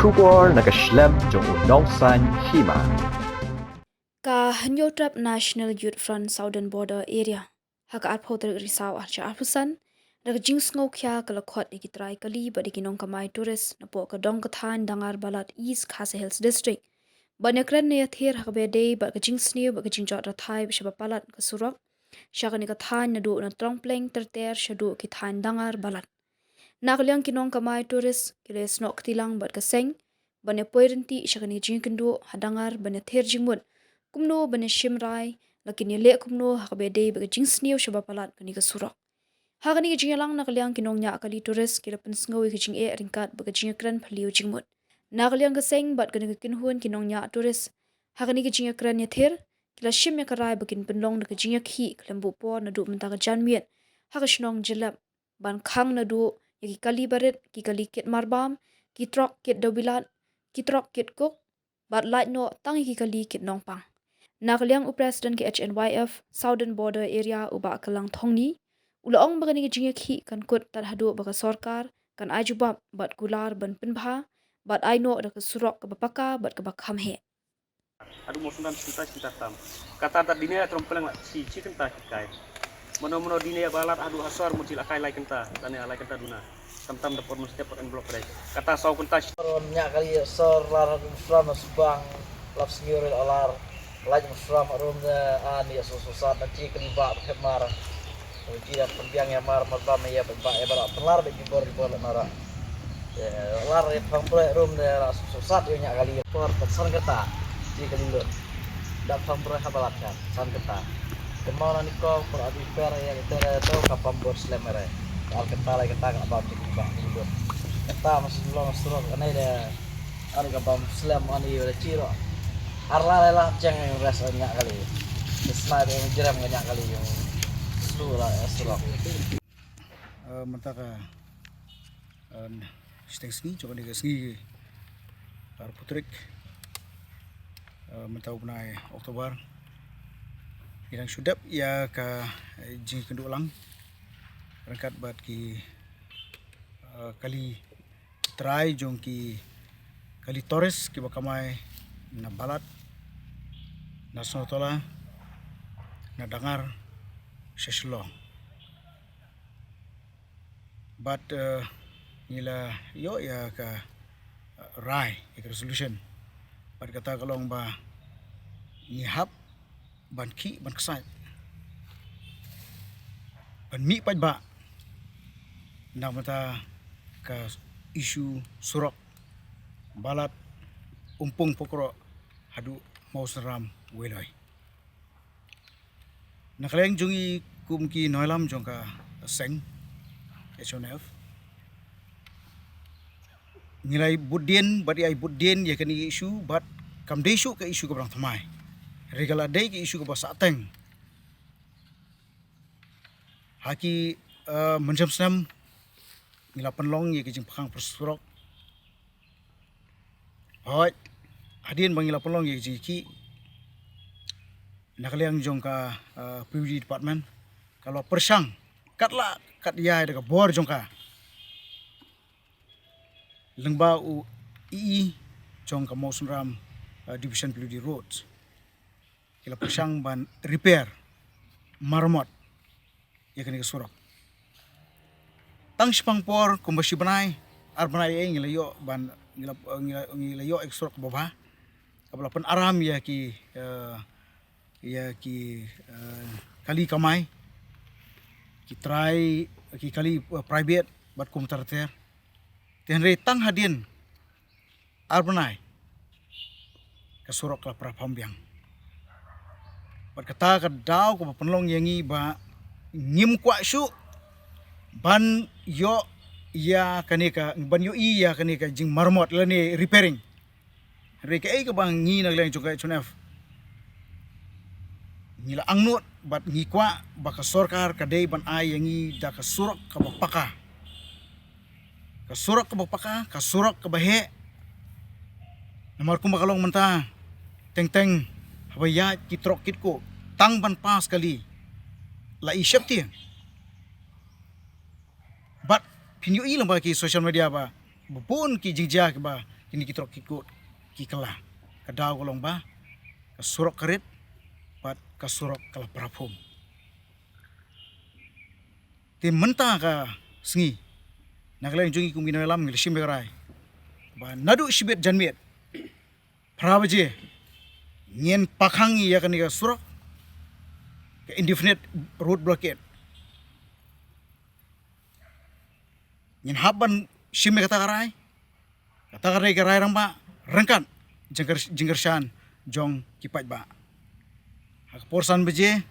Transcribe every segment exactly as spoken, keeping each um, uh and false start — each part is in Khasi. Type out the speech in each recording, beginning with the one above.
Khubor na ka shlem jong u nongsan hima. Ka Hynñiewtrep National Youth Front Southern Border Area ha ka arphew tarik Risaw arhajar arphew san, da ka jingsngewkhia ka la khot ïa ki trai kali bad ïa ki nongkamai tourist napoh ka dong ka thaiñ Dangar Balat, East Khasi Hills District, ban ïakren ne ïathir ha kaba ïadei bad ka jingsniew bad ka jingjot rathai ba sha ba palat ka surok sha kane ka thaiñ naduh na Trongpleng ter ter shaduh ki thaiñ Dangar Balat. Na ka liang ki nongkamai tourist ki la ïasnoh kti lang bad ka seng ban ïa poi ryntih sha kane ka jingïakynduh ha Dangar ban ïathir jingmut kumno ban ïa shim rai, la kin ïaleh kumno ha kaba ïadei bad ka jingsniew sha ba palat kane ka surok. Ha kane ka jingïalang na ka liang ki nongñiah kali tourist ki la pynsngew ïa ka jingeh ryngkat bad ka jingïakren phylliew jingmut. Na ka liang ka seng bad kane ka kynhun ki nongñiah tourist, ha kane ka jingïakren ïathir, ki la shim ïa ka rai ba kin pynlong da ka jingïakhih khlem buh por naduh mynta ka janmiet ha ka shnong Jyllep, ban khang naduh ïa ki kali barit, ki kali kit marbam, ki trok kit dewbilat, ki trok kit kuk, bad lait noh tang ïa ki kali kit nongpang. Na ka liang u President ka H N Y F Southern Border Area, u Bah Kylang Thongni, u la ong ba kane ka jingïakhih kan kut tad haduh ba ka sorkar kan ai jubab bad kular ban pynbha bad ai noh da ka surok kaba paka bad kaba kham heh. Haduh Mawsynram shi kynta shi kynta tam. Kata da dine Trongpleng la shi shi kynta shi kai. Mano mano dine Balat haduh Hasor mut shi la kai lai kynta, lane lai kynta duna. Tam tam da por mynstep por en block re. Kata saw kynta shi. Ron ñiah kali Hasor lar haduh Mawsynram na subang lap sngew re lar. Lait Mawsynram harum ne ani aso sosat na chi kali ba ba khep mar. Ji da pynbiang ïa mar, mar ba me ïa ba ïa ba la pynlar ba jubor jubor la nara. Ïa lar ïa pang broi rum de la sosat ïa ñiah kali por ta san kata. Ji kali lut. Da pang broi ha Balat kan san kata. Kemau na ni ko por abi per ïa tere to ka pam bor slem re. Al kata lai kata ka bam ji kali ba kali lut. Kata mas long surok ane de. Ani ka bam slem ani ïa da chiro. Ar la la cheng res ñiah kali. Slide ïa jerem ñiah kali ïa. Slu la surok. Eh, mynta ka, eh, shiteng sngi, jong kane ka sngi, arphew tarik, eh, mynta u bnai October. Ngi dang shu dep ïa ka, eh, jingïakynduh lang ryngkat bad ki, eh, kali trai jong ki kali tourist kiba kamai na Balat, na Snohtola, na Dangar, sha Shillong. Bad, eh, ngi la ïoh ïa ka, eh, rai, ïa ka resolution. Bad kata ka long ba ngi hap ban khih ban ksaid ban mih paidbah na ka bynta ka issue surok Balat, Umpung Pokroh haduh Mawsynram Weiloi. Na ka liang jong ngi kum ki nongïalam jong ka seng H N Y F, ngi la ai bud dien bad ïa ai bud dien ïa kane ka issue bad kam dei shuh ka issue kaba dang thymmai. Hynrei ka la dei ka issue kaba sahteng. Ha ki, eh, mynshem snem ngi la pynlong ïa ki jingpynkhang pynsurok. Hooid, hadien ba ngi la pynlong ïa ki jingïakhih, na ka liang jong ka, eh, P W D department ka la pyrshang kat la kat ïa da ka bor jong ka. Lyngba u E E jong ka Mawsynram, eh, Division P W D Road, ki la pyrshang ban repair, maramot ïa kane ka surok. Tang shipang por kumba shi bnai, ar bnai ei ngi la ïoh ban, ngi la, ngi la, ngi la ïoh ïa ka surok kaba bha, kaba la pynaram ïa ki, eh, ïa ki, eh, kali kamai, ki trai, ki kali, eh, private bad kumta ter ter. Te hynrei tang hadien ar bnai ka surok ka la pra pham biang. Bad kata ka daw kaba pynlong ïa ngi ba ngim kwah shuh ban ïoh ïa kane ka, ban ïohi ïa kane ka jingmaramot lane repairing. Hynrei kaei kaba ngi na ka liang jong ka H N Y F ngi la angnud bad ngi kwah ba ka sorkar ka dei ban ai ïa ngi da ka surok kaba paka. Ka surok kaba paka, ka surok kaba heh. Namar kumba ka long mynta, teng teng haba ïaid ki trok kit ko tang ban pass kali la i sheptieng. Bad phin ïohi lyngba ki social media ba, ba bun ki jingjia kiba kine ki trok ki kut ki kylla. Ka daw ka long ba ka surok ka rit bad ka surok ka la para phum. Te mynta ka sngi, na ka liang jong ngi kum ki nongïalam ngi la shim ïa ka rai ba naduh shibit janmiet phra baje ngin pakhang ïa kane ka surok, ka indefinite road blockade. Ngin hap ban shim ïa kata ka rai. Kata ka dei ka rai rangbah ryngkat jingkyr-, jingkyrshan jong ki paidbah. Ha ka por san baje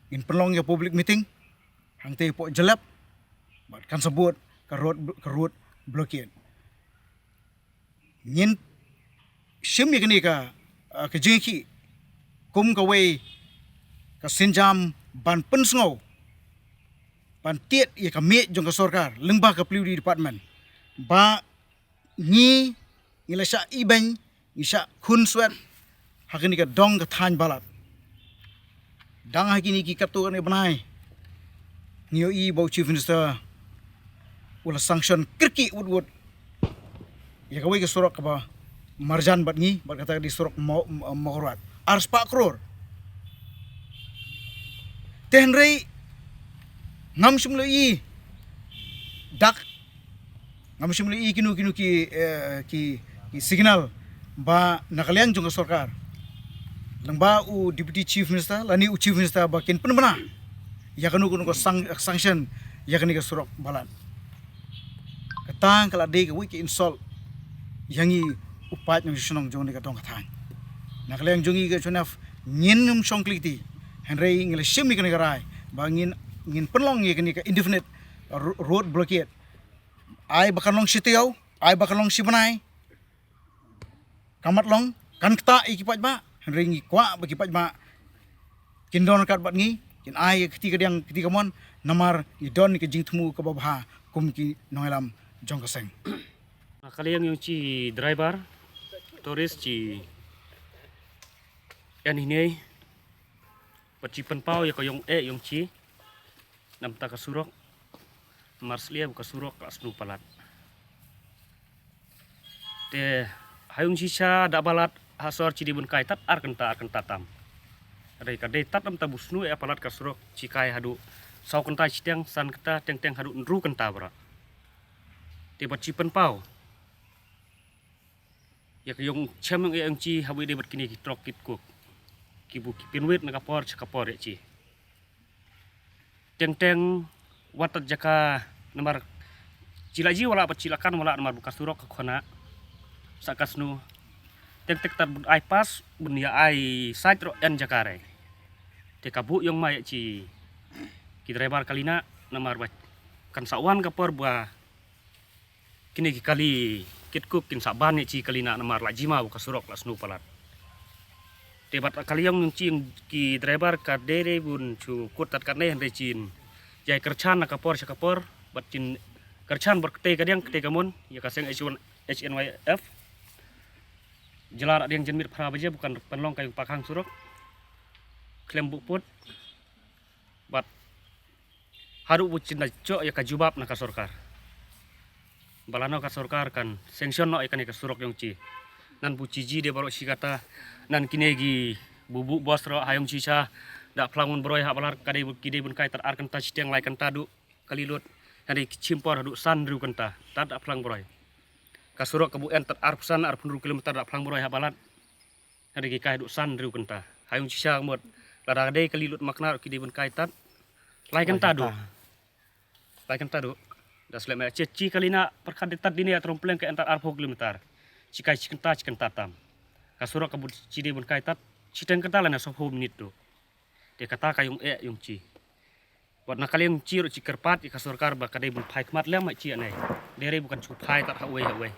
ngin pynlong ïa ka public meeting hangtei hapoh Jyllep bad kan sa bud ka road, ka road blockade. Ngin shim ïa kane ka, ah, ka jingïakhih kum kawei ka sienjam ban pynsngew, ban tied ïa ka miej jong ka sorkar lyngba ka W D department ba ngi, ngi la shah ibeiñ, ngi shah khunswet ha kane ka dong ka thaiñ Balat. Dang ha kine ki katto katne bnai ngi ïohi ba u Chief Minister u la sanction kyrkieh wut wut ïa kawei ka surok kaba marjan bad ngi, bad kata ka dei surok Mo-, Mo-, Mawkyrwat, arspah klur. Te hynrei ngam shym la ïohi dak, ngam shym la ïohi kino kino ki, eh, ki, ki signal ba na ka liang jong ka sorkar, lyngba u Deputy Chief Minister lane u Chief Minister, ba kin pynbna ïa kano kano ka sang-, sanction ïa kane ka surok Balat. Kata ka la dei kawei ka insult ïa ngi u paid nongshong shnong jong kane ka dong ka thaiñ. Na ka liang jong ngi ka H N F ngin ym shong kylli kti, hynrei ngi la shim ïa kane ka rai ba ngin, ngin pynlong ïa kane ka indefinite ro-, road blockade. Ai ba kan long shi taïew, ai ba kan long shi bnai, ka mat long kan ktah ïa ki paidbah, hynrei ngi kwah ba ki paidbah kin don ryngkat bad ngi, kin ai ïa ka kti kadiang kti kamon, namar ngi don ïa ka jingthmu kaba bha kum ki nongïalam jong ka seng. Na ka liang jong ki driver tourist ki ïa ngi ne bad ki pynpaw ïa ka jong eh jong ki namar ka surok, namar sliep ka surok ka la snu palat. Te ha jong shisha da Balat ha sor ki dei ban kai tad ar kynta ar kynta tam. Hynrei ka dei tad namar ba snu eh palat ka surok ki kai haduh saw kynta shiteng, san kynta, teng teng haduh hynriew kynta baroh. Te bad ki pynpaw ïa ka jong chem jong eh jong ki haba ïadei bad kine ki trok kit kuk kiba ki pynwit na ka por sha ka por ïa ki. Teng teng wat tad jaka namar ki la ji wala bad ki la kan wala namar ba ka surok ka khona sa ka snu. Teng teng tad bun ai pass bun ïa ai sait roh ïa jaka re. Te ka buh jong ma ïa ki, ki driver kali na namar ba kan sa wan ka por ba kine ki kali kit kuk kin sa ban ïa ki kali na namar la jima ba ka surok la snu palat. Te bad ka liang jong ki, ki driver ka dei re bun shu kut tad katne hynrei kin ïai kyrchan na ka por sha ka por bad kin kyrchan bad katei kadiang katei kamon ïa ka seng H one, H N Y F. Jylla da diang janmiet phra baje ba kan pynlong ka jong pakhang surok khlem buh pud bad haduh ba kin da jop ïa ka jubab na ka sorkar. Ba lano ka sorkar kan sanction noh ïa kane ka surok jong ki. Nang ba ki ji de baroh shi katta, nang kine kiba buh bos roh ha jong shisha da phlang bun broi ha Balat ka dei ba ki dei ban kai tad ar kynta shiteng lai kynta haduh kali lut. Hynrei ki shim por haduh san hynriew kynta tad da phlang broi. Ka surok ka buh ïa tad arphew san arphew hynriew kilometer da phlang broi ha Balat. Hynrei ki kai haduh san hynriew kynta. Ha jong shisha ka mut lada ka dei kali lut Makna ki dei ban kai tad lai kynta haduh. Lai kynta haduh. Da slem ïa ki, ki kali na pyrkhat de tad dine ïa Trompleng ka ïa tad arphew kilometer. Ki kai shi kynta shi kynta tam. Ka surok ka buh ki dei ban kai tad shiteng kynta lane sawphew minit haduh. Te kata ka jong eh jong ki. Bad na ka liang ki ruh ki kyrpad ïa ka sorkar ba ka dei ban phai khmat lem ïa ki ïa ne. Dei re ba kan shu phai tad ha uwei ha uwei.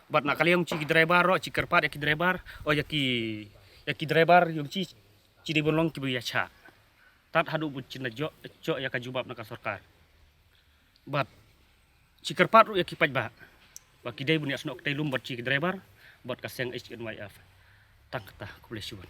Bad na ka liang ki driver ruh ki kyrpad ïa ki driver, oh ïa ki, ïa ki driver jong ki, ki dei ban long kiba ïa shah tad haduh ba kin da jop, jop ïa ka jubab na ka sorkar. Bad ki kyrpad ruh ïa ki paidbah ba ki dei ban ïa snoh katei lum bad ki driver bad ka seng H N Y F. Tang kata, khublei shibun.